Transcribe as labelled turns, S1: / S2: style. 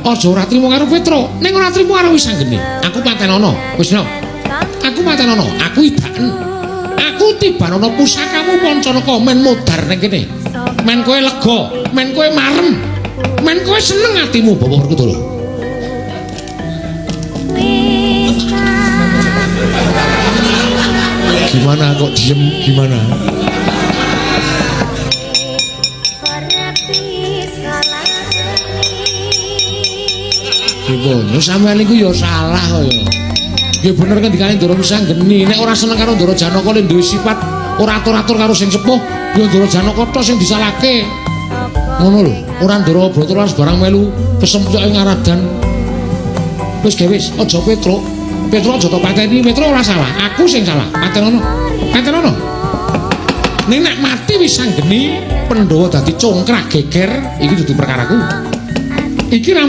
S1: Aja ora trimo karo Petro. Ning ora trimo karo Wisanggeni. Aku patenono. Wis no. Aku patenono. Aku idaken. Aku tibanono pusakamu Pancanaka men modar ning kene. Men kowe lega, men kowe marem. Men kowe seneng atimu Bapak Werkudara.
S2: Wis
S1: Gimana kok diem gimana?
S2: Ora bisa lali.
S1: Pripun? Lho sampean niku ya salah kok ya. Nggih bener ngendikane Ndara Wisanggeni, nek ora seneng karo Ndara Janaka le duwe sifat ora atur-atur karo sing sepuh, ya Ndara Janaka tok sing disalahke. Ngono lho, ora Ndara Brataras barang melu kesempyok ing aradan. Wis ge wis, aja Petruk. Petruk aja tok pateni, Petruk ora salah, aku sing salah. Patenono. Patenono. Ning nek mati Wisanggeni, Pandhawa dadi congkrah geger, iki dudu perkaraku. Iki ra